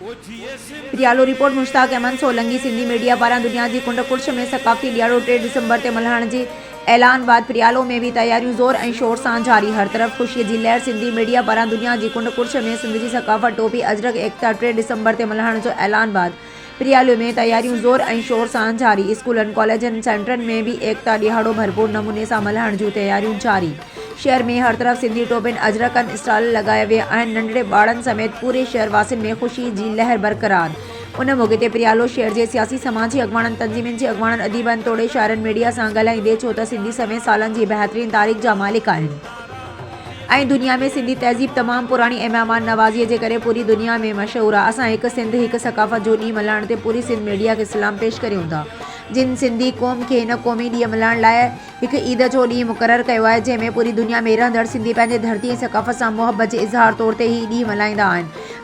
Pryalo, report, Mushtaq Ahmed Solangi, Sindhi media پاران دنيا جي ڪنڊ ڪڙڇ ۾ ثقافتي ڏيهاڙو ٽي ڊسمبر تي ملهائڻ جي اعلان بعد پريالو ۾ به تياريون زور ۽ شور سان جاري، هر طرف خوشي جي لهر، سنڌي ميڊيا پاران دنيا جي ڪنڊ ڪڙڇ ۾ سنڌ جي ثقافت ٽوپي اجرڪ ايڪتا ٽي ڊسمبر تي ملهائڻ جو اعلان بعد پريالو ۾ تياريون زور ۽ شور سان جاري، اسڪولن، ڪاليجن، سينٽرن ۾ به ايڪتا ڏهاڙو ڀرپور نموني سان ملهائڻ جون تياريون جاري، شهر ۾ هر طرف سنڌي ٽوپين اجرڪن اسٽال لڳايا ويا آهن، ننڍڙي ٻارڙن سميت پوري شهر واسين ۾ خوشي جي لهر برقرار، ان موقعي تي پريالو شهر جي سياسي سماجي اڳواڻن، تنظيمن جي اڳواڻن، اديبن توڙي شاعرن ميڊيا سان ڳالهائيندي ڇو ته سنڌي سوين سالن جي بهترين تاريخ جا مالڪ آهن ۽ دنيا ۾ سنڌي تهذيب تمام پراڻي ۽ مهمان نوازي جي ڪري پوري دنيا ۾ مشهور آهي اسان هڪ سنڌ هڪ ثقافت جو ڏينهن ملهائڻ تي پوري سنڌ ميڊيا کي سلام پيش ڪريون ٿا جن سنڌي قوم کي هن قومي ڏينهن ملهائڻ لاء هڪ عيد جو ڏينهن مقرر ڪيو آهي جنهن ۾ پوري دنيا ۾ رهندڙ سنڌي پنهنجي ڌرتي ۽ ثقافت سان محبت جي اظهار طور تي هي ڏينهن ملهائيندا آهن.